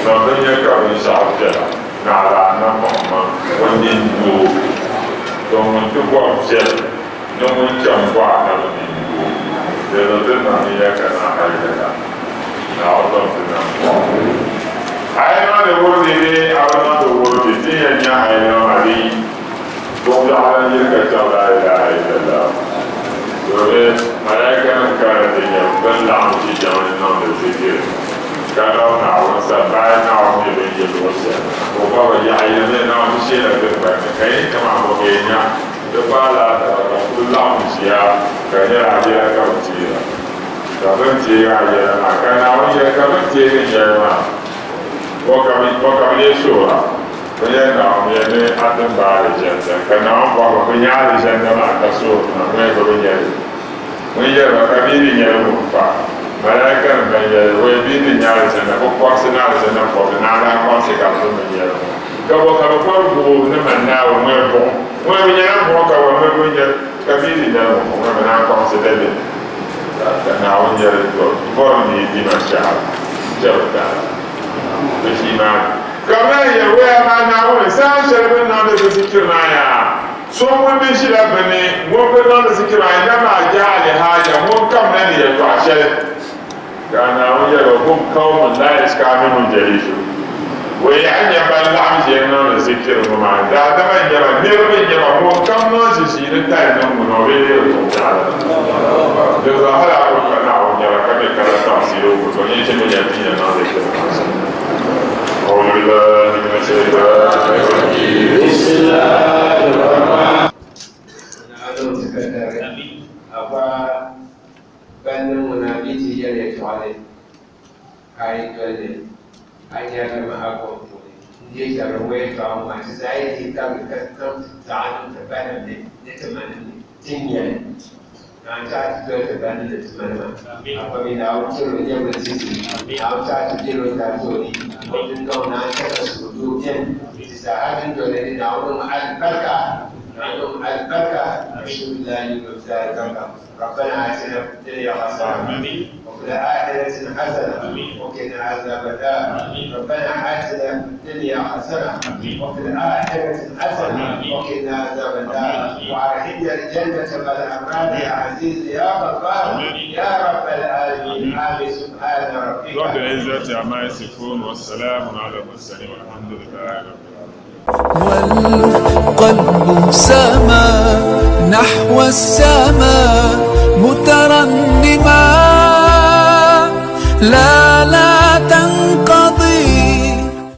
B: man bi nya ka binshɛɣu viɛla. Naɣila na Muhammad o nini doo, to ŋun ti bɔri viɛli ni ŋun chaŋ bɔ anabi nini doo, di zuɣu ti niŋ niya ka niŋ ayila la, Naawuni tom ti niŋ bɔɣu. A yi niŋdi wurdi bee a bi niŋdi wurdi, ti ni yɛn nya ayila maa di yi buɣ biɛɣu lan yili ka chaŋ laa ilaha illallah. Domin malaikanim kana ti nya bɛn laɣim ʒi jiŋli niŋdi zikiri. Ka labi Naawuni sani, bayan Naawuni mi bɛ ni yi luɣ shɛli na, ka o bɔhi ba, Yaɣa ya mi Naawuni sheela tiŋgbani ni, ka yi ni chɛ maa bɔ ka yi nya di paai lala taba, ka bɛ kul laɣim ʒiya ka nyɛla a yɛla ka bɛ teera, ka bɛ ni teegi a yɛla maa, ka Naawuni yɛli, ka bɛ ni teegi n yɛla maa, bɔ ka bɛ lee suhir a? Bɛ yɛli Naawuni ya ni a ti ba alizanda, ka Naawuni bɔhi ba, Bɛ nya alizanda maa ka suhiri ma, bɛ yɛli ba bɛ nya li. Ŋun yɛli ba, ka bɛ yi di nya li ŋun fa? Malaikanim ban yɛli, Wɛi, bɛ yi ti nya alizanda, bɛ kɔrisi ni alizanda kɔrisi, ni a daa kɔrisi ka bɛ mi nyɛli ŋɔ. Ka bɔ ka bɛ kɔri guui ni man Naawuni ŋɔ ya buɣim? Ŋɔ bi nyɛla buɣim ka wɛi mi bɛ nya li, ka bɛ yi ti nya li ŋun fa? Ŋɔ bi naan kɔrisi dali ka Naawuni yɛli, Tɔ! Bɔri ni yi di ma shɛɣu chɛ bɛ taali bɛ ʒii maa ni. Ka bɛ lahi yɛli, Wɛi, amaa Naawuni, saha shɛli bɛ ni niŋdi bɛ zikiri maa yaa? So ŋun bi ʒila bɛ ni, ŋun bi niŋdi zikiri maa, innama jaa li haaja, ŋun kamina ni yɛltɔɣa shɛli. Ka Naawuni yɛli ba, Hum qawmun laa yashkaa minhum jaliisuhum. O yaha n-nyɛ ban laɣim ʒiya niŋdi zikiri ŋɔ maa, daadama n-nyɛ ba, niriba n-nyɛ ba, ŋun kam niŋ ʒiʒiinitali niŋ ŋuna, o bee leeri zuɣubiɛɣu lana. Dinzuɣu hali a kuli pa Naawuni nyɛla ka mi kana tafsiiri o ku tooi ʒimi nya ti yɛn niŋ zikiri maa shɛm. A'uuzu billahi mina shaytaani rajiim.
E: Ka a yi doli li, a nyarili mi a kom puuni. N-deei tabili ŋɔ yɛtɔɣa ŋɔ maa, ti zaa yi dihi tabili ka zaŋ ti zaɣa niŋ ti banim ni ni ti manim ni, ti ni nya li. Naa n-taɣi ti doli ti banim ni ti manima. A pa mi Naawuni tiri o nyɛvili ti ti. Naawuni taɣi ti beli o tari tooni. O dundɔŋ naa n-chɛ ka suhudoo beni. Ti zaa ha dundoli ni Naawuni niŋ alibarika. Naawuni niŋ alibarika. Alhamdulillahi, yi zaa barika. Rabbana atina fid dunya hasana. الآخرة حسنة وقنا عذاب النار. ربنا آتنا في الدنيا حسنة وفي الآخرة حسنة وقنا عذاب النار. وأدخلنا الجنة مع الأبرار يا عزيز يا غفار يا رب العالمين. آمين. سبحان ربك
B: رب العزة عما يصفون والسلام على المرسلين والحمد لله رب العالمين.
A: والقلب سما نحو السماء مترنما، لا لا تنقضي.